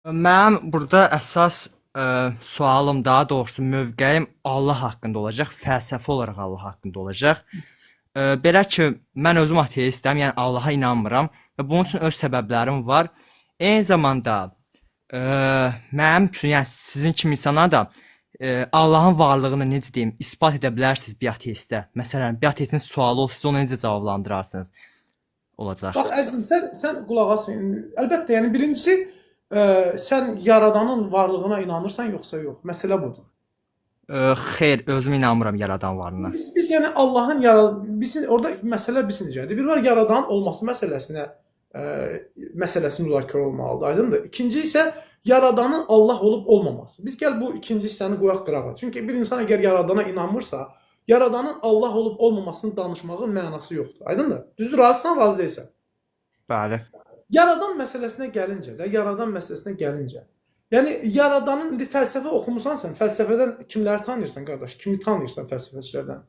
Mənim burada əsas sualım, daha doğrusu mövqeyim Allah haqqında olacaq, fəlsəfi olaraq Allah haqqında olacaq. Belə ki, mən özüm ateistəm, yəni Allaha inanmıram və bunun üçün öz səbəblərim var. Eyni zamanda mənim üçün, yəni sizin kimi insanlar da Allahın varlığını necə deyim, isbat edə bilərsiniz bir ateistə. Məsələn, bir ateistin sualı olsa, siz onu necə cavablandırarsınız? Olacaq. Bax əzizim, sən qulaq as. Əlbəttə, yəni birincisi sən yaradanın varlığına inanırsan yoxsa yox? Məsələ budur. Xeyr, özüm inanmıram yaradan varlığına. Biz yəni Allahın bizim orada məsələ biz necədir? Bir var yaradanın olması məsələsinə məsələsi müzakirə olmalıdır, aydındır? İkinci isə yaradanın Allah olub olmaması. Biz gəl bu ikinci hissəni qoyaq qırağa. Çünki bir insan əgər yaradana inanmırsa, yaradanın Allah olub olmamasını danışmağın mənası yoxdur. Aydındır? Düzdür, razısan, razı deyilsən? Bəli. Yaradan məsələsinə gəlincə də, yaradan məsələsinə gəlincə, yəni yaradanın indi fəlsəfə oxumusan sən, fəlsəfədən kimləri tanıyırsan qardaş? Kimi tanıyırsan fəlsəfəçilərdən?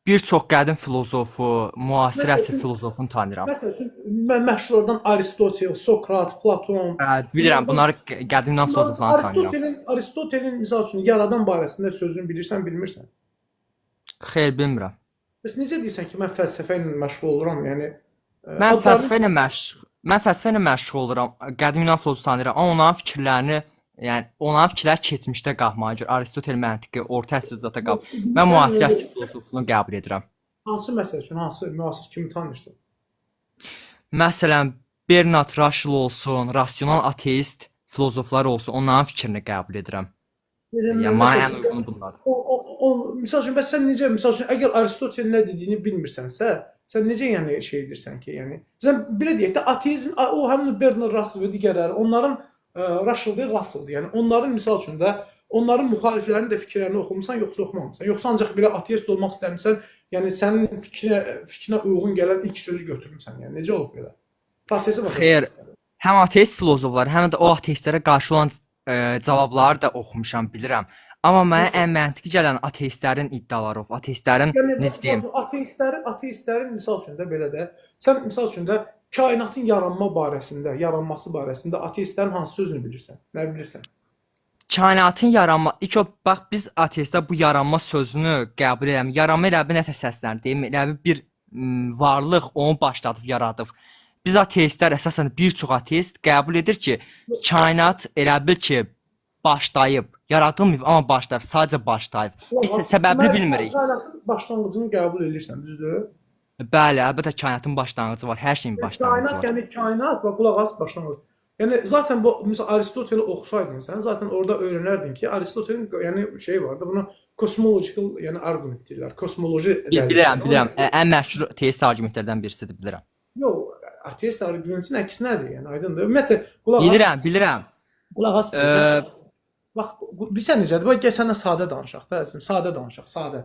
Bir çox qədim filosofu, müasir Məsəl əsr üçün, filosofunu tanıyıram. məsəl üçün məşhurlardan Aristotel, Sokrat, Platon. Bəli, bilirəm, Bunlardan bunları qədim Yunan bunların filosoflarını tanıyıram. Aristotelin misal üçün yaradan barəsində sözünü bilirsən, bilmirsən? Xeyr, bilmirəm. Bəs necə deyirsən ki, mən fəlsəfə ilə məşğul oluram? Yəni Mən adlarını fəlsəfə ilə məşğul oluram. Qədim Yunan filosofu tanıyıram, amma onların fikirlərini, yəni onların fikirləri keçmişdə qalmağa görə Aristotel məntiqi orta əsr zata qalıb. Mən sən müasir necə əsr filosofunu qəbul edirəm. hansı məsəl üçün, hansı müasir kimi tanıyırsan? Məsələn, Bernard Russell olsun, rasional ateist filosoflar olsun, onların fikrini qəbul edirəm. Yəni Yəni mənə məsəl ən üçün uygunu bunlardır. o misal üçün bəs sən necə misal üçün əgər Aristotelin nə dediyini bilmirsənsə, sən necə yəni şey edirsən ki, yəni sən belə deyək də ateizm o həmin Bernard Russell və digərləri onların Russell deyil, Russelldir. Yəni onların misal üçün də onların müxaliflərinin də fikirlərini oxumusan yoxsa oxumamısan? Yoxsa ancaq belə ateist olmaq istəmisən, yəni sənin fikrinə uyğun gələn ilk sözü götürmüsən. Yəni necə olub belə? Prosesi başa Xeyr, düşmüsən. həm ateist filosoflar, həm də o ateistlərə qarşı olan cavabları da oxumuşam, bilirəm. Amma mənə Necə? ən məntiqi gələn ateistlərin iddiaları of, ateistlərin Yəni necə misal deyim, üçün ateistlərin misal üçün də belə də sən misal üçün də kainatın yaranma barəsində, yaranması barəsində ateistlərin hansı sözünü bilirsən? Nə bilirsən? Kainatın yaranma, ilk o bax biz ateistlər bu yaranma sözünü qəbul eləmir. Yaranma elə bir nə səslənir, deyim, elə bir varlıq onu başladıb, yaradıb. Biz ateistlər əsasən bir çox ateist qəbul edir ki, kainat elə bil ki, başlayıb, yaradılmayıb, amma başlayıb, sadəcə başlayıb. Qulaq Biz as, səbəbini deməli bilmirik. kainatın başlanğıcını qəbul edirsən, düzdür? Bəli, əlbəttə kainatın başlanğıcı var, hər şeyin başlanğıcı Kainat, var. yəni kainat, bax qulaq as başlanğıc. Yəni zaten bu məsəl Aristoteli oxusaydın sən, zaten orada öyrənərdin ki, Aristotelin yəni şey vardı, buna kosmological, yəni argument deyirlər. Kosmoloji dəlil. Bilirəm, Yəni bilirəm. Ən məşhur teist arqumentlərdən birisidir, bilirəm. Yox, ateist arqumentin əksinədir, yəni aydındır. Ümumiyyətlə qulaq as, Bilirəm, bilirəm. qulaq as. Bax, bilirsən necədir? Bax, gəl səninlə sadə danışaq da, əzizim, sadə danışaq, sadə.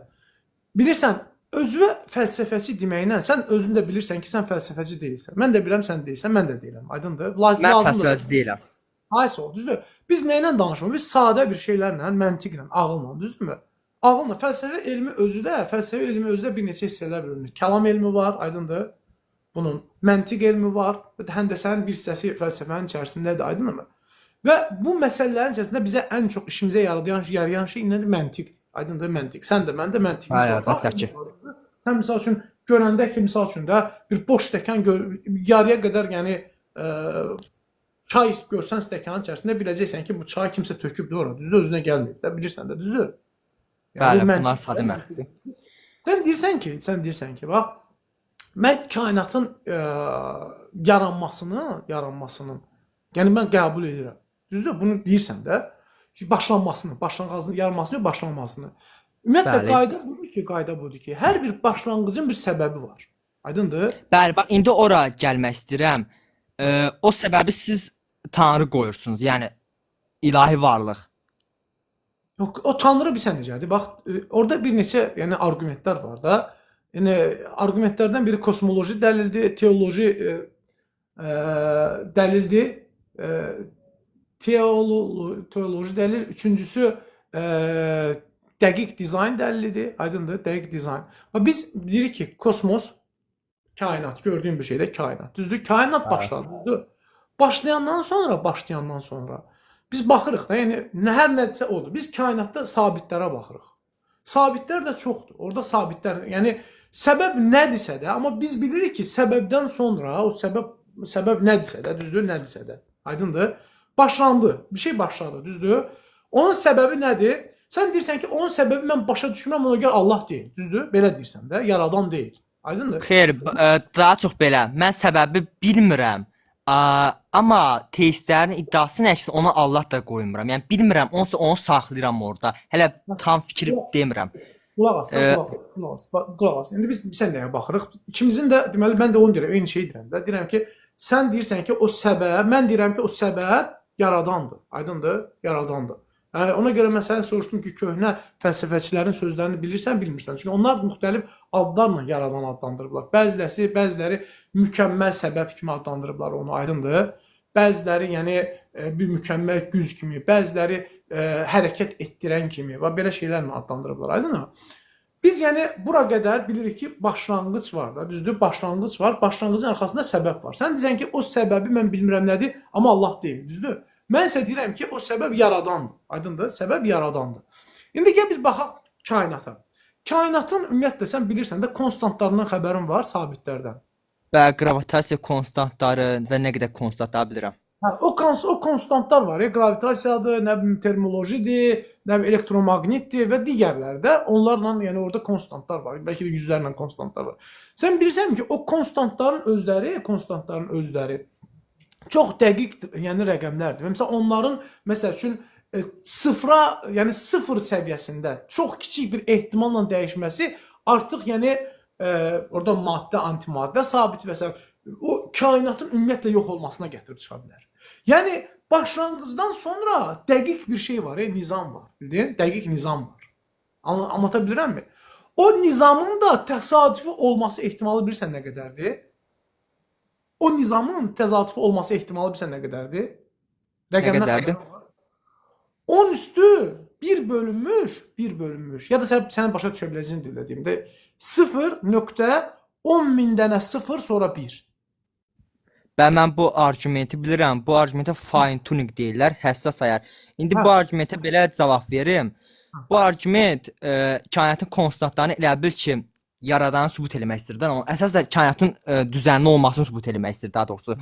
Bilirsən, özünə fəlsəfəçi deməklə sən özün də bilirsən ki, sən fəlsəfəçi deyilsən. Mən də bilirəm sən deyilsən, mən də deyiləm. Aydındır? Mən Lazımdır. fəlsəfəçi deyiləm. Haysa o, düzdür? Biz nə ilə danışmırıq? Biz sadə bir şeylərlə, məntiqlə, ağılla, düzdürmü? Ağılla fəlsəfə elmi özü də, fəlsəfə elmi özü də bir neçə hissələrə bölünür. Kəlam elmi var, aydındır? Bunun məntiq elmi var, həndəsənin bir hissəsi fəlsəfənin içərisindədir, aydınmı? Və bu məsələlərin içərisində bizə ən çox işimizə yarayan şey nədir? Məntiqdir. Aydındır, məntiq. Sən də, mən də məntiqimiz Bəli, var. əlbəttə ki. Sən misal üçün görəndə ki, misal üçün də bir boş stəkan yarıya qədər, yəni çay görsən stəkanın içərisində biləcəksən ki, bu çayı kimsə tökübdür ora. Düzdür, özünə gəlməyib də, bilirsən də, düzdür? Yəni Bəli, bu bunlar məntiqdir, sadə məntiq. məntiqdir. Sən deyirsən ki, bax, mən kainatın yaranmasının, yəni mən qəbul edirəm. Düzdür? Bunu deyirsən də ki, başlanmasını, başlanğıcını, yaranmasını, başlanmasını. Ümumiyyətlə Bəli. Qayda budur ki, hər bir başlanğıcın bir səbəbi var. Aydındır? Bəli, bax indi ora gəlmək istəyirəm. O səbəbi siz Tanrı qoyursunuz, yəni ilahi varlıq. Yox, o Tanrı bilirsən necədir? Bax, orada bir neçə yəni arqumentlər var da. Yəni arqumentlərdən biri kosmoloji dəlildir, teoloji dəlildir, teoloji dəlil, üçüncüsü dəqiq dizayn dəlilidir, aydındır, dəqiq dizayn. Və biz deyirik ki, kosmos, kainat, gördüyün bir şeydə kainat. Düzdür? Kainat başladı, düzdür? Başlayandan sonra biz baxırıq da, yəni hər nədirsə odur. Biz kainatda sabitlərə baxırıq. Sabitlər də çoxdur. Orada sabitlər, yəni səbəb nədirsə də, amma biz bilirik ki, səbəbdən sonra o səbəb nədirsə də, düzdür, nədirsə də. Aydındır? Başlandı. Bir şey başladı, düzdür? Onun səbəbi nədir? Sən deyirsən ki, onun səbəbi mən başa düşmürəm, ona görə Allah deyil. Düzdür? Belə deyirsən də, yaradan deyil. Aydındır? Xeyr, daha çox belə. Mən səbəbi bilmirəm. Amma teistlərin iddiasının əksinə ona Allah da qoymuram. Yəni bilmirəm, onsuz onu saxlayıram orada. Hələ tam fikir demirəm. Qulaq as, qulaq as, qulaq as. İndi biz sən nəyə baxırıq? İkimizin də, deməli, mən də onu deyirəm, eyni şeyi deyirəm də. Deyirəm ki, sən deyirsən ki, o səbəb, mən deyirəm ki, o səbəb yaradandır. Aydındır? Yaradandır. Yəni, ona görə mən səndən soruşdum ki, köhnə fəlsəfəçilərin sözlərini bilirsən, bilmirsən. Çünki onlar müxtəlif adlarla yaradan adlandırıblar. Bəziləri mükəmməl səbəb kimi adlandırıblar onu, aydındır. Bəziləri, yəni bir mükəmməl güc kimi, bəziləri hərəkət etdirən kimi və belə şeylərlə adlandırıblar, aydınmı? Biz yəni bura qədər bilirik ki, başlanğıc var da, düzdür, başlanğıc var, başlanğıcın arxasında səbəb var. Sən deyirsən ki, o səbəbi mən bilmirəm nədir, amma Allah deyil, düzdür? Mən isə deyirəm ki, o səbəb yaradandır, aydındır, səbəb yaradandır. İndi gəl biz baxaq kainata. Kainatın ümumiyyətlə sən bilirsən də konstantlarından xəbərin var, sabitlərdən. Və qravitasiya konstantları və nə qədər konstantlar bilirəm. Hə, o konstantlar var ya, qravitasiyadır, nə bilim termolojidir, nə bilim elektromagnitdir və digərləri də onlarla, yəni orada konstantlar var. Bəlkə də yüzlərlə konstantlar var. Sən bilirsənmi ki, o konstantların özləri çox dəqiq, yəni rəqəmlərdir. Və məsələn onların məsəl üçün sıfıra, yəni sıfır səviyyəsində çox kiçik bir ehtimalla dəyişməsi artıq, yəni orada maddə, antimaddə sabit və s. o kainatın ümumiyyətlə yox olmasına gətirib çıxa bilər. Yəni başlanğıcdan sonra dəqiq bir şey var, nizam var, bildin? Dəqiq nizam var. Anlata bilirəmmi? O nizamın da təsadüfi olması ehtimalı bilirsən nə qədərdir? O nizamın təsadüfi olması ehtimalı bilirsən nə qədərdir? Nə qədərdir? 10 üstü 1 bölünmüş, 1 bölünmüş. Ya da sən sənin başa düşə biləcəyin dildə deyim də 0.10 min dənə 0 sonra 1. Və mən bu arqumenti bilirəm. Bu arqumentə fine tuning deyirlər, həssas ayar. İndi bu arqumentə belə cavab verim. Bu arqument kainatın konstantlarını elə bil ki, yaradanı sübut eləmək istəyir də. Amma əsas da kainatın düzənli olmasını sübut eləmək istəyir daha doğrusu.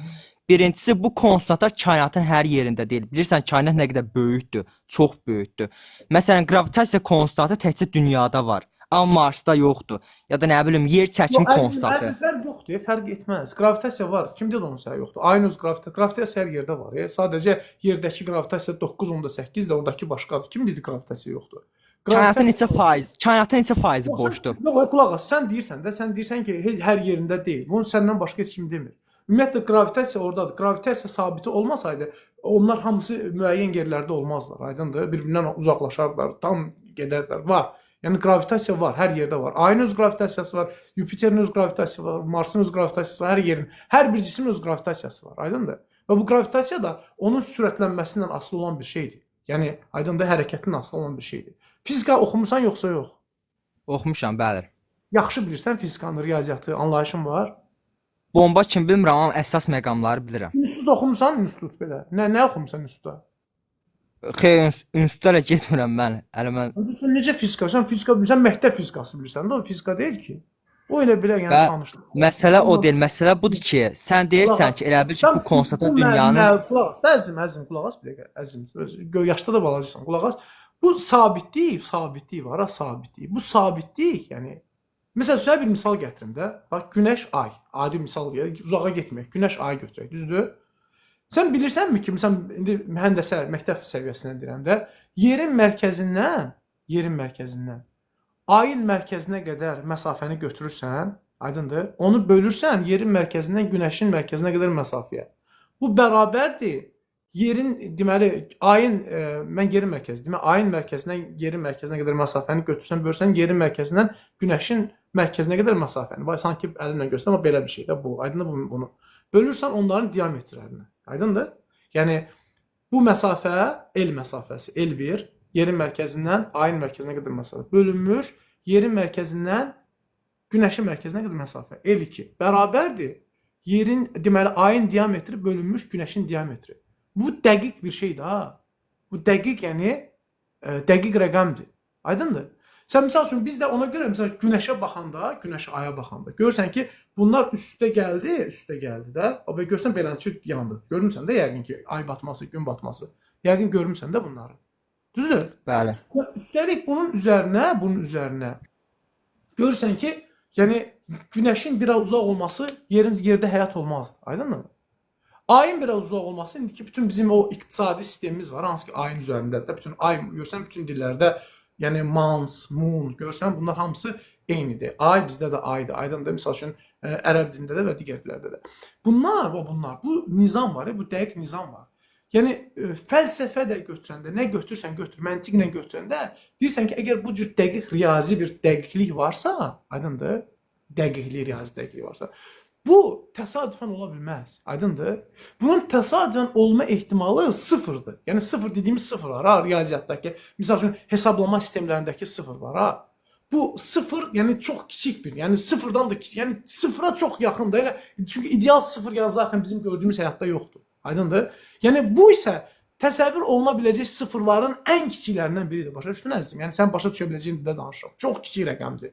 Birincisi, bu konstantlar kainatın hər yerində deyil. Bilirsən, kainat nə qədər böyükdür, çox böyükdür. Məsələn, qravitasiya konstantı təkcə dünyada var, amma Marsda yoxdur. Ya da nə bilim, yer çəkimi konstantı. Əziz, fərq yoxdur, fərq etməz. Qravitasiya var. Kim dedi onu sənə yoxdur? Ayın öz qravitasiya hər yerdə var. Sadəcə yerdəki qravitasiya 9.8-dir, oradakı başqadır. Kim dedi qravitasiya yoxdur? Kainatın neçə faiz? Kainatın neçə faizi boşdur? Yox, qulaq as. Sən deyirsən də, sən deyirsən ki, hər yerində deyil. Bunu səndən başqa heç kim demir. Ümumiyyətlə qravitasiya oradadır. Qravitasiya sabiti olmasaydı, onlar hamısı müəyyən yerlərdə olmazlar. Aydındır? Bir-birindən uzaqlaşardılar, tam gedərdilər. Var. Yəni qravitasiya var, hər yerdə var. Ayın öz qravitasiyası var, Yupiterin öz qravitasiyası var, Marsın öz qravitasiyası var, hər yerin, hər bir cismin öz qravitasiyası var. Aydındır? Və bu qravitasiya da onun sürətlənməsindən asılı olan bir şeydir. Yəni aydındır, hərəkətindən asılı olan bir şeydir. Fizika oxumusan yoxsa yox? Oxumuşam, bəli. Yaxşı bilirsən fizikanı, riyaziyyatı, anlayışın var? Bomba kimi bilmirəm, amma əsas məqamları bilirəm. İnstitut oxumusan, institut belə. Nə oxumusan institutda? Xeyr, instituta hələ getmirəm mən. Hələ mən Sən necə fizika? Sən fizika bilirsən, məktəb fizikası bilirsən də, o fizika deyil ki. O elə belə yəni tanışlıq. Məsələ o deyil, məsələ budur ki, sən deyirsən ki, elə bil ki, bu konstantlar dünyanın qulaq as, əzizim, əzizim, qulaq as bir dəqiqə, əzizim. Yaşda da balacasan, qulaq as. Bu sabitlik, sabitlik var ha, sabitlik. Bu sabitlik, yəni məsəl üçün bir misal gətirim də. Bax, günəş, ay. Adi misal deyək, uzağa getməyək. Günəş, ay götürək, düzdür? Sən bilirsənmi ki, məsələn, indi mühəndəsə, məktəb səviyyəsindən deyirəm də, yerin mərkəzindən ayın mərkəzinə qədər məsafəni götürürsən, aydındır, onu bölürsən yerin mərkəzindən günəşin mərkəzinə qədər məsafəyə. Bu bərabərdir yerin, deməli, ayın, mən yerin mərkəzi, deməli, ayın mərkəzindən yerin mərkəzinə qədər məsafəni götürsən, bölürsən yerin mərkəzindən günəşin mərkəzinə qədər məsafəni. Bax, sanki əlimlə göstərirəm, amma belə bir şey də bu, aydındır bunu. Bölürsən onların diametrlərini. Aydındır? Yəni, bu məsafə L məsafəsi, L1, yerin mərkəzindən ayın mərkəzinə qədər məsafə bölünmüş, yerin mərkəzindən günəşin mərkəzinə qədər məsafə, L2 bərabərdir. Yerin, deməli ayın diametri bölünmüş günəşin diametri. Bu dəqiq bir şeydir ha. Bu dəqiq, yəni dəqiq rəqəmdir. Aydındır? Sən misal üçün biz də ona görə məsələn günəşə baxanda, günəş aya baxanda görürsən ki, bunlar üstə gəldi, üstə gəldi də. Və görsən beləncə yandı. Görmüsən də yəqin ki, ay batması, gün batması. Yəqin görmüsən də bunları. Düzdür? Bəli. Üstəlik bunun üzərinə, görürsən ki, yəni günəşin biraz uzaq olması yerin yerdə həyat olmazdı. Aydınmı? Ayın biraz uzaq olması indiki bütün bizim o iqtisadi sistemimiz var, hansı ki ayın üzərindədir də. Bütün ay görürsən bütün dillərdə, yəni months, moon görürsən bunlar hamısı eynidir. Ay bizdə də aydır. Aydındır. Məsəl üçün ərəb dilində də və digər dillərdə də. Bunlar və bunlar, bu nizam var, bu dəqiq nizam var. Yəni fəlsəfə də götürəndə, nə götürsən götür, məntiqlə götürəndə deyirsən ki, əgər bu cür dəqiq riyazi bir dəqiqlik varsa, aydındır? Dəqiqlik, riyazi dəqiqlik varsa, bu təsadüfən ola bilməz. Aydındır? Bunun təsadüfən olma ehtimalı sıfırdır. Yəni sıfır dediyimiz sıfır var ha, riyaziyyatdakı. Misal üçün hesablama sistemlərindəki sıfır var ha. Bu sıfır, yəni çox kiçik bir, yəni sıfırdan da kiçik, yəni sıfıra çox yaxındır. Elə çünki ideal sıfır yəni zaten bizim gördüyümüz həyatda yoxdur. Aydındır? Yəni bu isə təsəvvür oluna biləcək sıfırların ən kiçiklərindən biridir. Başa düşdün əzizim? Yəni sən başa düşə biləcəyin dildə danışıram. Çox kiçik rəqəmdir.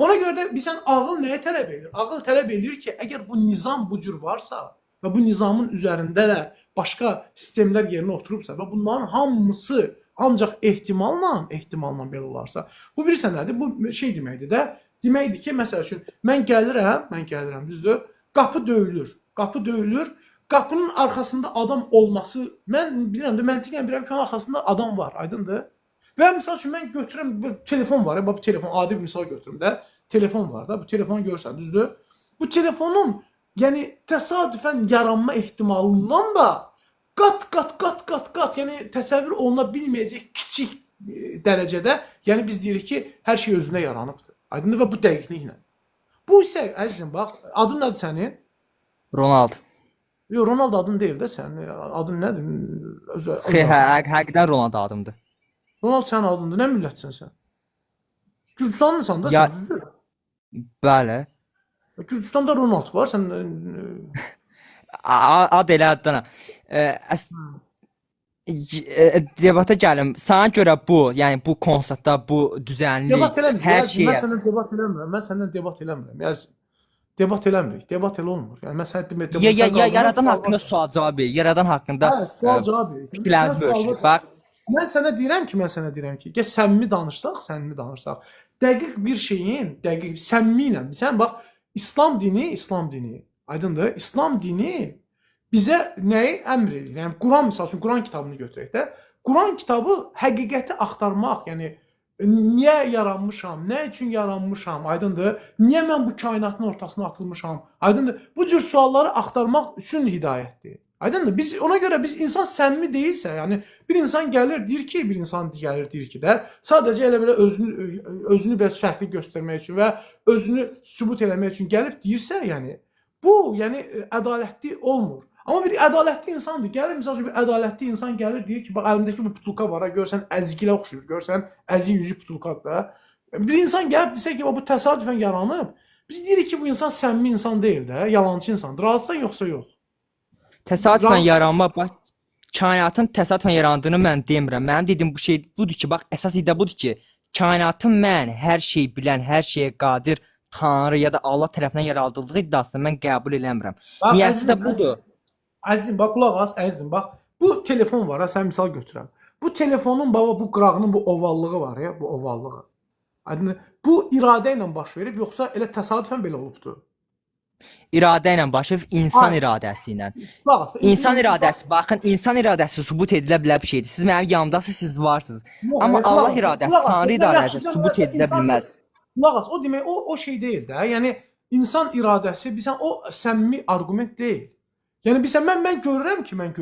Ona görə də bilirsən ağıl nəyə tələb edir? Ağıl tələb edir ki, əgər bu nizam bu cür varsa və bu nizamın üzərində də başqa sistemlər yerinə oturubsa və bunların hamısı ancaq ehtimalla, belə olarsa, bu bilirsən nədir? Bu şey deməkdir də. Deməkdir ki, məsəl üçün mən gəlirəm, düzdür? Qapı döyülür. Qapı döyülür. Qapının arxasında adam olması, mən bilirəm də, məntiqən bilirəm ki, onun arxasında adam var, aydındır? Və misal üçün mən götürürəm bir telefon var, bax bu telefon, adi bir misal götürüm də. Telefon var da, bu telefonu görürsən, düzdür? Bu telefonun, yəni təsadüfən yaranma ehtimalından da qat, yəni təsəvvür oluna bilməyəcək kiçik dərəcədə, yəni biz deyirik ki, hər şey özünə yaranıbdır. Aydındır və bu dəqiqliklə. Bu isə əzizim bax, adın nədir sənin? Ronald. Yox, Ronald adın deyil də sənin. Adın nədir? Öz Xeyr, hə, həqiqətən Ronald adımdır. Ronald sənin adındır. Nə millətsən sən? Gürcüstanlısan da Ya sən, düzdür? Bəli. Gürcüstanda Ronald var, sən Ad elə addan. Debata gəlim. Sana görə bu, yəni bu konseptdə, bu düzənlik, Debat eləmirik. hər Mən şeyə səndən debat eləmirəm. Mən səndən debat eləmirəm. Yəni debat eləmirik. Debat elə olmur. Yəni mən sənə demək, Ya, ya, ya, yaradan haqqında sual cavab ver. Yaradan haqqında Hə, sual cavab ver. Fikirlərinizi bölüşürük. Bax, mən sənə deyirəm ki, gəl səmimi danışsaq, dəqiq bir şeyin, dəqiq səmimi ilə, sən bax, İslam dini, aydındır? İslam dini bizə nəyi əmr edir? Yəni Quran misal üçün Quran kitabını götürək də. Quran kitabı həqiqəti axtarmaq, yəni niyə yaranmışam, nə üçün yaranmışam, aydındır? Niyə mən bu kainatın ortasına atılmışam, aydındır? Bu cür sualları axtarmaq üçün hidayətdir. Aydındır? Biz ona görə biz insan səmimi deyilsə, yəni bir insan gəlir deyir ki, də sadəcə elə belə özünü biraz fərqli göstərmək üçün və özünü sübut eləmək üçün gəlib deyirsə, yəni bu, yəni ədalətli olmur. Amma bir ədalətli insandır. Gəlir misal üçün bir ədalətli insan gəlir deyir ki, bax əlimdəki bu butulka var, ha, görsən əzgilə oxşuyur, görsən əzi yüzü butulkadır da. Bir insan gəlib desə ki, bax bu təsadüfən yaranıb. Biz deyirik ki, bu insan səmimi insan deyil də, yalançı insandır. Razısan yoxsa yox? Təsadüfən yaranma, bax, kainatın təsadüfən yarandığını mən demirəm. Mənim dediyim bu şey budur ki, bax, əsas iddia budur ki, kainatın mən hər şeyi bilən, hər şeyə qadir Tanrı ya da Allah tərəfindən yaradıldığı iddiasını mən qəbul eləmirəm. Niyəsi də budur. Əzizim, bax, qulaq as, əzizim, bax. Bu telefon var, ha, sən misal götürəm. Bu telefonun baba bu qırağının bu ovallığı var ya, bu ovallığı. Aydın, bu iradə ilə baş verib, yoxsa elə təsadüfən belə olubdur? İradə ilə baş verib, insan iradəsi ilə. Bax, İnsan iradəsi, baxın, insan iradəsi sübut edilə bilən bir şeydir. Siz mənim yanımdasınız, siz varsınız. Amma Allah iradəsi, Tanrı iradəsi sübut edilə bilməz. Qulaq as, o demək, o şey deyil də. Yəni insan iradəsi, bilirsən, o səmimi arqument deyil. Yəni bilirsən, mən görürəm ki, mən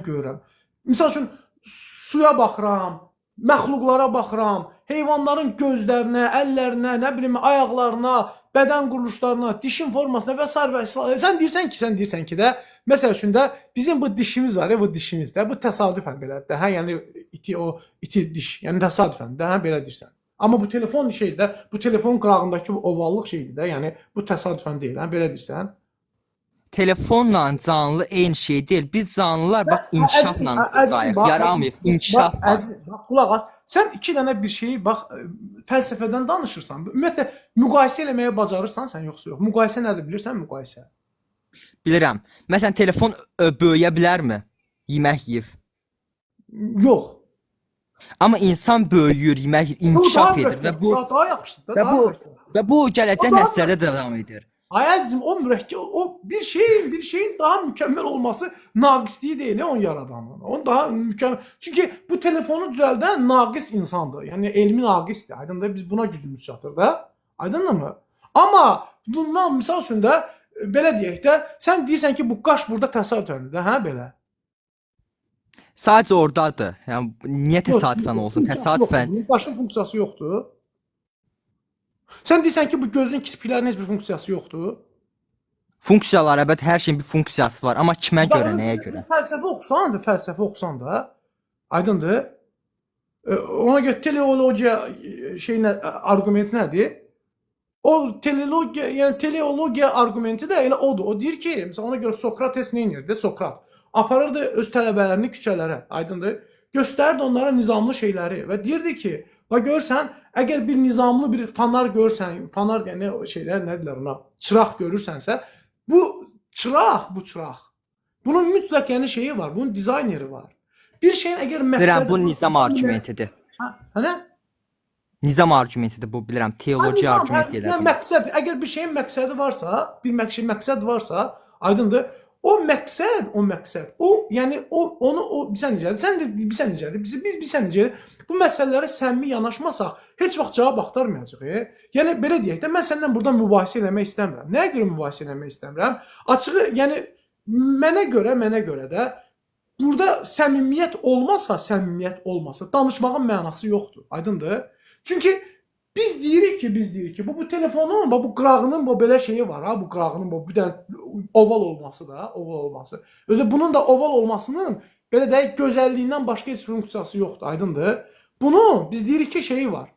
görürəm. Misal üçün suya baxıram, məxluqlara baxıram, heyvanların gözlərinə, əllərinə, nə bilim, ayaqlarına, bədən quruluşlarına, dişin formasına və sair və sair. Sən deyirsən ki də, məsəl üçün də bizim bu dişimiz var ya, bu dişimiz də, bu təsadüfən belədir də, hə, yəni iti diş, yəni təsadüfən də, hə, belə deyirsən. Amma bu telefon şeydir də, bu telefon qırağındakı bu ovallıq şeydir də, yəni bu təsadüfən deyil, hə, belə deyirsən. Telefonla canlı eyni şey deyil. Biz canlılar bax Əzizim, inkişafla əzizim, qayıq bax, yaramayıb, əzizim, inkişaf bax, var. əzizim, bax, qulaq as. Sən iki dənə bir şeyi bax fəlsəfədən danışırsan. Ümumiyyətlə müqayisə eləməyə bacarırsan sən yoxsa yox? Müqayisə nədir bilirsən müqayisə? Bilirəm. Məsələn, telefon böyüyə bilərmi? Yemək yeyib. Yox. Amma insan böyüyür, yemək yeyir, Bu daha inkişaf edir və mürəkkəb, bu daha yaxşıdır da, və daha bu mürəkkəb. və bu gələcək O daha nəsillərdə də davam edir. Ay əzizim, o mürəkkəb, o bir şeyin daha mükəmməl olması naqisliyi deyil, onun yaradanın. Onun daha mükəmməl. Çünki bu telefonu düzəldən naqis insandır. Yəni elmi naqisdir. Aydındır? Biz buna gücümüz çatır da. Aydınmı? Amma bundan misal üçün də belə deyək də, sən deyirsən ki, bu qaş burada təsadüfəndir də, hə belə. Sadəcə ordadır. Yəni niyə Yox, təsadüfən olsun? funksiyası Təsadüfən. yoxdur. Qaşın funksiyası yoxdur. Sən deyirsən ki, bu gözün kirpiklərinin heç bir funksiyası yoxdur. Funksiyalar əlbəttə hər şeyin bir funksiyası var, amma kimə Bax, görə, nəyə görə? Fəlsəfə oxusan da, fəlsəfə oxusan da, aydındır. Ona görə teleologiya şeyinə arqumenti nədir? O teleologiya, yəni teleologiya arqumenti də elə odur. O deyir ki, məsələn ona görə Sokrates nə edirdi? Sokrat aparırdı öz tələbələrini küçələrə, aydındır. Göstərirdi onlara nizamlı şeyləri və deyirdi ki, bax görsən, əgər bir nizamlı bir fanar görsən, fanar yəni o şeylər nə deyirlər ona, çıraq görürsənsə, bu çıraq, bu çıraq. Bunun mütləq yəni şeyi var, bunun dizayneri var. Bir şeyin əgər Bilirəm, məqsədi bu nizam arqumentidir. Hə, hə nə? Nizam arqumentidir bu, bilirəm. Ha, Teologiya nizam, hə, arqumenti yəni deyirlər. məqsəd, əgər bir şeyin məqsədi varsa, bir məqsəd varsa, aydındır. O məqsəd, o məqsəd, o yəni o onu o bilsən necədir? Sən də bilsən necədir? Biz bilsən necədir? Bu məsələlərə səmimi yanaşmasaq heç vaxt cavab axtarmayacağıq. Yəni belə deyək də, mən səndən burada mübahisə eləmək istəmirəm. Nəyə görə mübahisə eləmək istəmirəm? Açığı, yəni mənə görə də burada səmimiyyət olmasa, səmimiyyət olmasa danışmağın mənası yoxdur. Aydındır? Çünki biz deyirik ki, bu telefonun, bax bu qırağının bu belə şeyi var ha, bu qırağının bu bir dənə oval olması da, oval olması. Özü bunun da oval olmasının belə deyək gözəlliyindən başqa heç bir funksiyası yoxdur, aydındır? Bunun biz deyirik ki, şeyi var.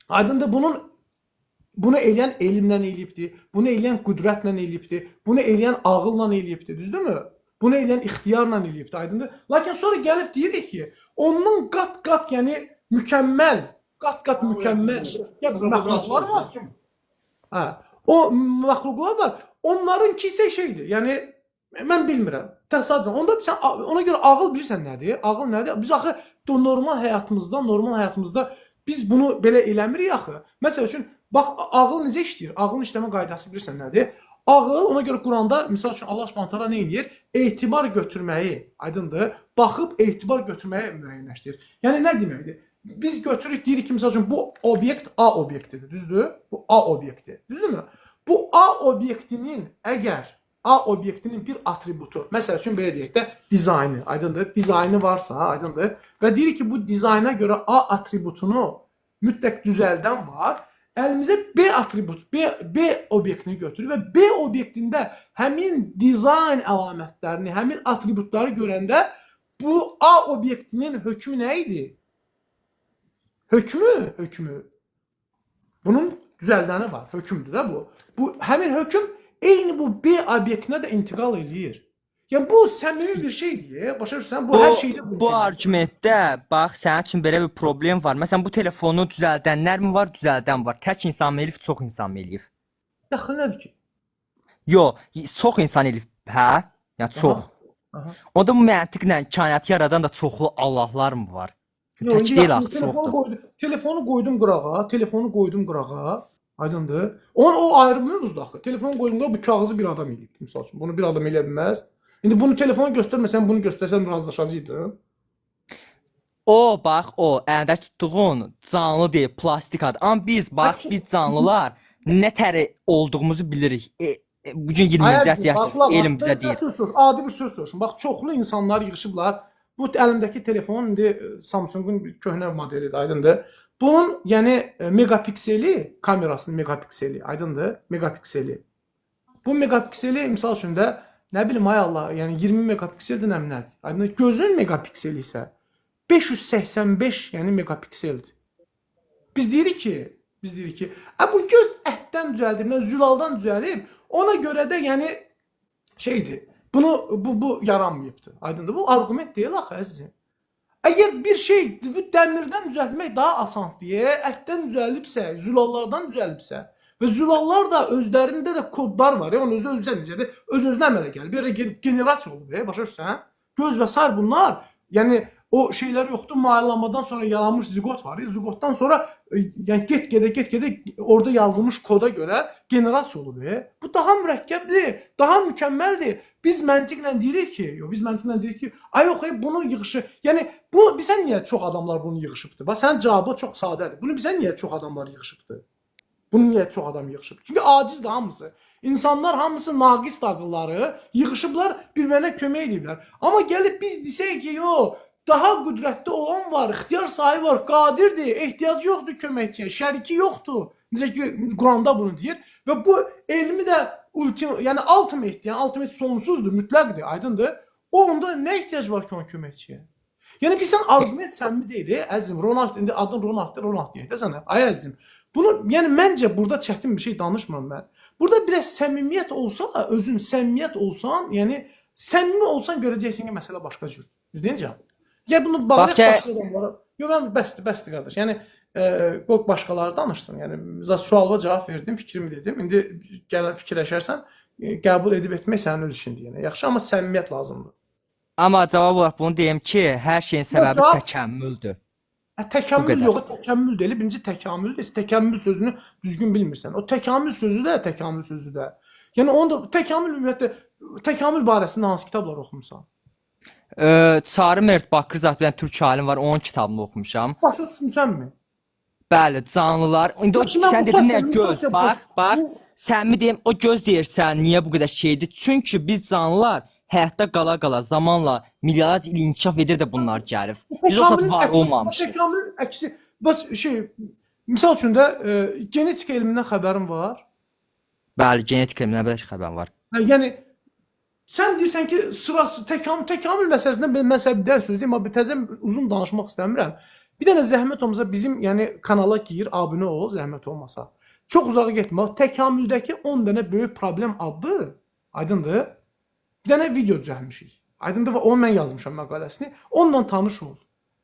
Aydındır? Bunu eləyən elmlə eləyibdi, bunu eləyən qüdrətlə eləyibdi, bunu eləyən ağılla eləyibdi, düzdürmü? Bunu eləyən ixtiyarla eləyibdi, aydındır? Lakin sonra gəlib deyirik ki, ondan qat-qat, yəni mükəmməl, qat-qat mükəmməl məxluqlar var. Hə, o məxluqlar var. Onlarınki isə şeydir. Yəni mən bilmirəm. Təsadüfən. Onda sən ona görə ağıl bilirsən nədir? Ağıl nədir? Biz axı normal həyatımızda biz bunu belə eləmirik axı. Məsəl üçün bax ağıl necə işləyir? Ağılın işləmə qaydası bilirsən nədir? Ağıl ona görə Quranda misal üçün Allah Subhanahu taala nə edir? Etibar götürməyi, aydındır? Baxıb etibar götürməyi müəyyənləşdirir. Yəni nə deməkdir? Biz götürürük, deyirik ki, misal üçün bu obyekt A obyektidir, düzdür? Bu A obyekti, düzdürmü? Bu A obyektinin əgər A obyektinin bir atributu, məsəl üçün belə deyək də, dizaynı, aydındır? Dizaynı varsa, aydındır? Və deyirik ki, bu dizayna görə A atributunu mütləq düzəldən var. Əlimizə B atribut, B obyektini götürür və B obyektində həmin dizayn əlamətlərini, həmin atributları görəndə bu A obyektinin hökmü nə idi? Hökmü. Bunun düzəldəni var. Hökmdür də bu. Bu həmin hökm eyni bu B obyektinə də intiqal eləyir. Yəni bu səmimi bir şeydir. Başa düşürsən? Bu hər şeydə Bu arqumentdə bax sənin üçün belə bir problem var. Məsələn, bu telefonu düzəldənlər mi var, düzəldən var. Tək insan mı eləyib, çox insan mı eləyib? Dəxli nədir ki? Yo, çox insan eləyib, hə? Yəni çox. Aha. Onda bu məntiqlə kainatı yaradan da çoxlu Allahlar mı var? Yox, Tək indi deyil yaxşı, axı, çoxdur. Telefonu qoydum qırağa, telefonu qoydum qırağa. Aydındır? Onun o ayrı mövzudur axı. Telefonu qoydum qırağa, bu kağızı bir adam eləyib, misal üçün. Bunu bir adam eləyə bilməz. İndi bunu telefonu göstərməsən, bunu göstərsəm razılaşacaqdın. O bax, o əlində tutduğun canlı deyil, plastikadır. Amma biz bax, biz canlılar nə təri olduğumuzu bilirik. Bu gün 20-ci əsr yaşayırıq. Elm bizə deyir. Söz sor, adi bir söz soruşum. Bax, çoxlu insanlar yığışıblar. Bu əlimdəki telefon indi Samsung-un köhnə modelidir, aydındır. Bunun yəni megapikseli, kamerasının megapikseli, aydındır, megapikseli. Bu megapikseli misal üçün də nə bilim ay Allah, yəni 20 megapikseldir nə nədir? Aydındır. Gözün megapikseli isə 585 yəni megapikseldir. Biz deyirik ki, bu göz ətdən düzəldib, zülaldan düzəlib, ona görə də yəni şeydir. Bunu bu yaranmayıbdı. Aydındır. Bu arqument deyil axı əzizim. Əgər bir şey bu dəmirdən düzəltmək daha asan deyə, ətdən düzəlibsə, zülallardan düzəlibsə və zülallar da özlərində də kodlar var. Yəni özü özü necədir? Öz-özünə əmələ gəlir. Bir generasiya olub, başa düşürsən? Göz və sair bunlar, yəni o şeylər yoxdur. Maylanmadan sonra yaranmış ziqot var. Ziqotdan sonra yəni get-gedə orada yazılmış koda görə generasiya olub. Bu daha mürəkkəbdir, daha mükəmməldir. Biz məntiqlə deyirik ki, yox, biz məntiqlə deyirik ki, ay yox, bunu yığışı, yəni bu bizə niyə çox adamlar bunu yığışıbdı? Bax sənin cavabı çox sadədir. Bunu bizə niyə çox adamlar yığışıbdı? Bunu niyə çox adam yığışıb? Çünki acizdir hamısı. İnsanlar hamısı naqis ağılları yığışıblar, bir-birinə kömək eləyiblər. Amma gəlib biz desək ki, yox, daha qüdrətli olan var, ixtiyar sahibi var, qadirdir, ehtiyacı yoxdur köməkçiyə, şəriki yoxdur. Necə ki Quranda bunu deyir və bu elmi də ultim, yəni ultimate, yəni ultimate sonsuzdur, mütləqdir, aydındır. O onda nə ehtiyac var ki onun köməkçiyə? Yəni bilirsən arqument səmimi deyil, əzizim. Ronald indi adın Ronalddır, Ronald deyək də sənə. Ay əzizim. Bunu yəni məncə burada çətin bir şey danışmıram mən. Burada biraz səmimiyyət olsa, özün səmimiyyət olsan, yəni səmimi olsan görəcəksən ki, məsələ başqa cürdür. Necə? Ya bunu bağlayaq başqa adamlara. Yox, mən bəsdir, bəsdir qardaş. Yəni qoy başqaları danışsın. Yəni sualıma cavab verdim, fikrimi dedim. İndi gələn fikirləşərsən, qəbul edib etmək sənin öz işindir yəni. Yaxşı, amma səmimiyyət lazımdır. Amma cavab olaraq bunu deyim ki, hər şeyin səbəbi cavab... təkəmmüldür. Təkamül yox, təkamül deyil. Birinci təkamüldür. Təkamül sözünü düzgün bilmirsən. O təkamül sözü də, təkamül sözü də. Yəni onu da təkamül ümumiyyətlə təkamül barəsində hansı kitablar oxumusan? Çağrı Mert Bakırzad bir dənə türk alim var, onun kitabını oxumuşam. Başa düşmüsənmi? Bəli, canlılar. İndi o sən dedin nə göz, bax, bax. Sən mi deyim, o göz deyirsən, niyə bu qədər şeydir? Çünki biz canlılar həyatda qala-qala zamanla milyarlarca il inkişaf edir də bunlar gəlib. Biz o saat var olmamışıq. Təkamül əksi, bəs şey, misal üçün də genetika elmindən xəbərin var? Bəli, genetika elmindən belə xəbərim var. Hə, yəni sən deyirsən ki, sırası təkamül məsələsində mən sənə bir dənə söz deyim, amma təzə uzun danışmaq istəmirəm. Bir dənə zəhmət olmasa bizim, yəni kanala gir, abunə ol, zəhmət olmasa. Çox uzağa getmə. Təkamüldəki 10 dənə böyük problem adlı, aydındır? Bir dənə video düzəltmişik. Aydındır və onu mən yazmışam məqaləsini. Onunla tanış ol.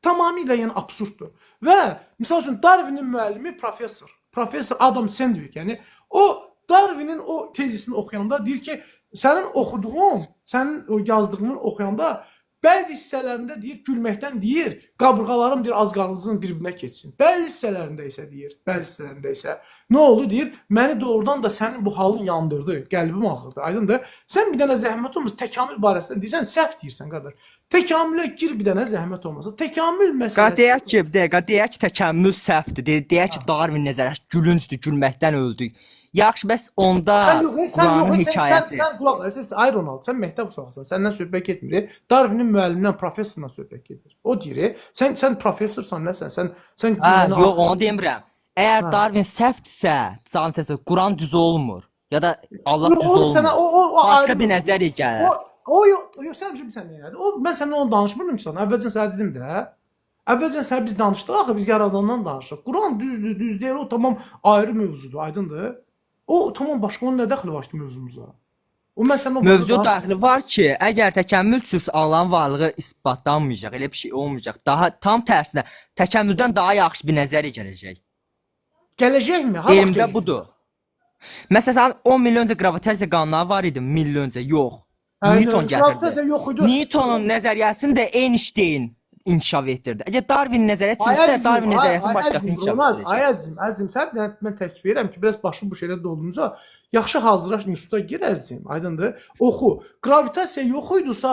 Tamamilə yəni absurddur. Və misal üçün Darwinin müəllimi professor Adam Sandwick, yəni o Darwinin o tezisini oxuyanda deyir ki, sənin oxuduğun, sənin o yazdığını oxuyanda bəzi hissələrində deyir, gülməkdən deyir, qabırğalarım deyir az qalsın bir-birinə keçsin. Bəzi hissələrində isə deyir, bəzi hissələrində isə nə oldu deyir, məni doğrudan da sənin bu halın yandırdı, qəlbim ağrıdı. Aydındır? Sən bir dənə zəhmət olmasa təkamül barəsində deyirsən, səhv deyirsən qardaş. Təkamülə gir bir dənə zəhmət olmasa. Təkamül məsələsi. Deyək ki, bir dəqiqə, deyək ki, təkamül səhvdir. Deyək ki, Darwin nəzəriyyəsi gülüncdür, gülməkdən öldük. Yaxşı, bəs onda Quranın hekayəsi. Sən qulaq as, ay Ronald, sən məktəb uşağısan, səndən söhbət getmir. Darwinin müəllimindən, professorla söhbət gedir. O deyir, sən professorsan, nəsən? Sən hə, yox, onu demirəm. Əgər Darwin səhvdirsə, can səsə, Quran düz olmur ya da Allah düz olmur. Sənə, o başqa bir nəzəriyyə gəlir. O yox, sən bilirsən nə elədi? O mən səndən onu danışmırdım ki sənə. Əvvəlcən sənə dedim də. Əvvəlcən sənə biz danışdıq axı, biz yaradandan danışdıq. Quran düzdür, düz deyil, o tamam ayrı mövzudur, aydındır. O tamam başqa, onun nə dəxli var ki mövzumuza? O mən səndən mövzu daxili var ki, əgər təkəmmül sürüsü Allahın varlığı isbatlanmayacaq, elə bir şey olmayacaq. Daha tam tərsinə, təkəmmüldən daha yaxşı bir nəzəriyyə gələcək. Gələcəkmi? Elmdə budur. Məsələn, 10 milyon öncə qravitasiya qanunları var idi, milyon öncə yox. Newton gətirdi. Qravitasiya yox idi. Newtonun nəzəriyyəsini də Einstein inkişaf etdirdi. Əgər Darwin nəzəriyyəsi çıxsa, Darwin nəzəriyyəsini başqası inkişaf edəcək. Ay əzizim, əzizim, sən mən təklif edirəm ki, biraz başını bu şeylə doldunca, yaxşı hazırlaş, instituta gir əzizim, aydındır. Oxu. Qravitasiya yox idisə,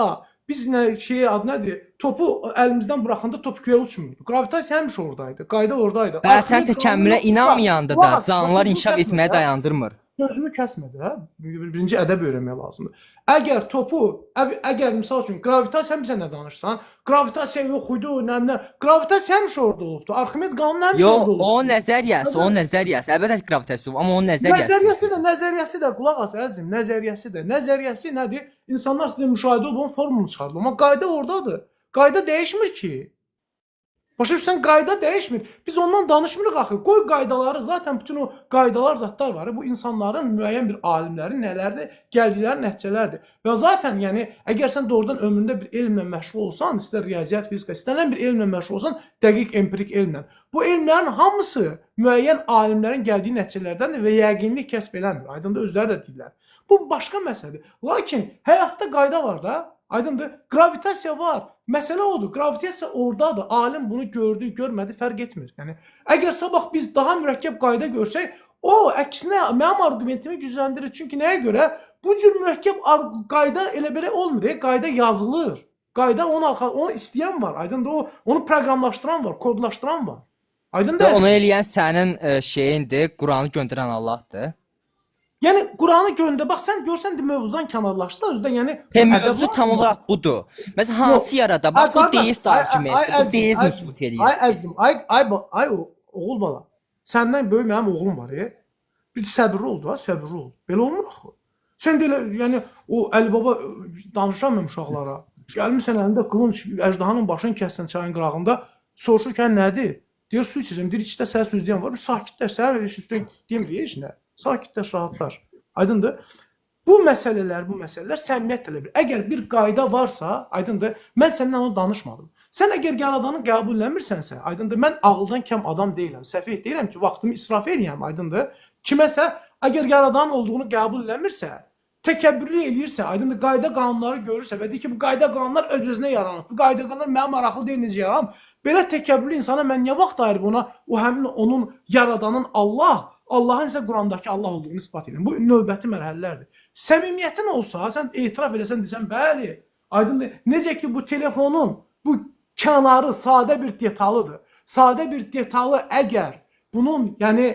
biz nə şeyə adı nədir? Topu əlimizdən buraxanda top göyə uçmurdu. Qravitasiya həmişə oradaydı, qayda oradaydı. Bəli, sən təkəmmülə inanmayanda da canlılar inkişaf etməyə dayandırmır. Sözümü kəsmədi, hə? Birinci ədəb öyrənmək lazımdır. Əgər topu, əgər misal üçün qravitasiya bizə nə danışsan, qravitasiya yox idi, nə, qravitasiya həmişə orada olubdu. Arximed qanunu həmişə orada olubdu. Yox, o nəzəriyyəsi, o nəzəriyyəsi. Əlbəttə ki, qravitasiya yox, amma onun nəzəriyyəsi. Nəzəriyyəsi də, nəzəriyyəsi də qulaq as əzizim, nəzəriyyəsi də. Nəzəriyyəsi nədir? İnsanlar sizə müşahidə olub onun formulunu çıxardır. Amma qayda oradadır. Qayda dəyişmir ki. Başa düşürsən, qayda dəyişmir. Biz ondan danışmırıq axı. Qoy qaydaları, zaten bütün o qaydalar, zətlər var. Bu insanların, müəyyən bir alimlərin nələrdir? Gəldikləri nəticələrdir. Və zaten yəni əgər sən doğrudan ömründə bir elmlə məşğul olsan, istər riyaziyyat, fizika, istənilən bir elmlə məşğul olsan, dəqiq empirik elmlə. Bu elmlərin hamısı müəyyən alimlərin gəldiyi nəticələrdəndir və yəqinlik kəsb eləmir. Aydındır, özləri də deyirlər. Bu başqa məsələdir. Lakin həyatda qayda var da. Aydındır? Qravitasiya var. Məsələ odur. Qravitasiya ordadır. Alim bunu gördü, görmədi fərq etmir. Yəni əgər sabah biz daha mürəkkəb qayda görsək, o əksinə mənim arqumentimi gücləndirir. Çünki nəyə görə? Bu cür mürəkkəb qayda elə belə olmur. Qayda yazılır. Qayda onun arxa, onu istəyən var. Aydındır? O onu proqramlaşdıran var, kodlaşdıran var. Aydındır? Və onu eləyən sənin şeyindir, Quranı göndərən Allahdır. Yəni Quranı göndər. Bax sən görsən də mövzudan kənarlaşsan özdə yəni Mövzu tam olaraq budur. Məsələn, hansı yarada? Bax bu deist arqumentdir. Bu deizm sübut eləyir. Ay əzizim, ay ay ay oğul bala. Səndən böyük mənim oğlum var. Bir səbirli ol da, səbirli ol. Belə olmur axı. Sən də elə yəni o Əlibaba danışıram mən uşaqlara. Gəlmisən əlində qılınc, əjdahanın başını kəssən çayın qırağında, soruşur ki, nədir? Deyir su içəcəm. Deyir içdə sənə söz deyən var. Bir sakitləş, sənə heç üstə demir heç nə. Sakitləş, rahatlaş. Aydındır? Bu məsələlər səmimiyyət tələb edir. Əgər bir qayda varsa, aydındır, mən səndən onu danışmadım. Sən əgər yaradanı qəbul eləmirsənsə, aydındır, mən ağıldan kəm adam deyiləm, səfeh deyiləm ki, vaxtımı israf eləyəm, aydındır. Kiməsə əgər yaradanın olduğunu qəbul eləmirsə, təkəbbürlük eləyirsə, aydındır, qayda qanunları görürsə və deyir ki, bu qayda qanunlar öz-özünə yaranıb, bu qayda qanunlar mənə maraqlı deyil necə yaranıb. Belə təkəbbürlü insana mən niyə vaxt ayırıb ona, o həmin onun yaradanın Allah, Allahın isə Qurandakı Allah olduğunu isbat edirəm. Bu növbəti mərhələlərdir. Səmimiyyətin olsa, sən etiraf eləsən, desən, bəli, aydındır. Necə ki bu telefonun bu kənarı sadə bir detalıdır. Sadə bir detalı əgər bunun yəni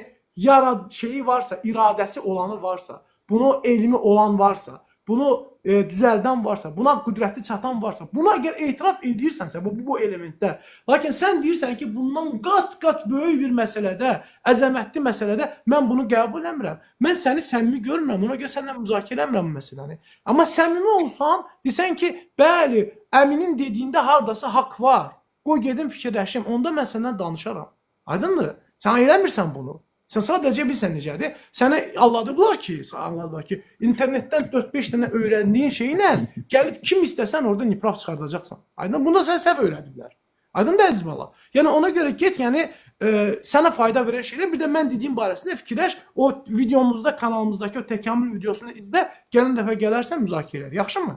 şeyi varsa, iradəsi olanı varsa, bunu elmi olan varsa, bunu düzəldən varsa, buna qüdrəti çatan varsa, buna əgər etiraf edirsənsə, bu elementdə. Lakin sən deyirsən ki, bundan qat-qat böyük bir məsələdə, əzəmətli məsələdə mən bunu qəbul eləmirəm. Mən səni səmimi görmürəm, ona görə səninlə müzakirə eləmirəm bu məsələni. Amma səmimi olsan, desən ki, bəli, əminin dediyində hardasa haqq var. Qoy gedim fikirləşim, onda mən səndən danışaram. Aydındır? Sən eləmirsən bunu. Sən sadəcə bilirsən necədir? Sənə anladıblar ki, internetdən 4-5 dənə öyrəndiyin şeylə gəlib kim istəsən orada nipraf çıxardacaqsan. Aydın, bunda sən səhv öyrədiblər. Aydın da əziz bala. Yəni ona görə get, yəni sənə fayda verən şeylər, bir də mən dediyim barəsində fikirləş. O videomuzda, kanalımızdakı o təkamül videosunu izlə. Gələn dəfə gələrsən müzakirə edər. Yaxşımı?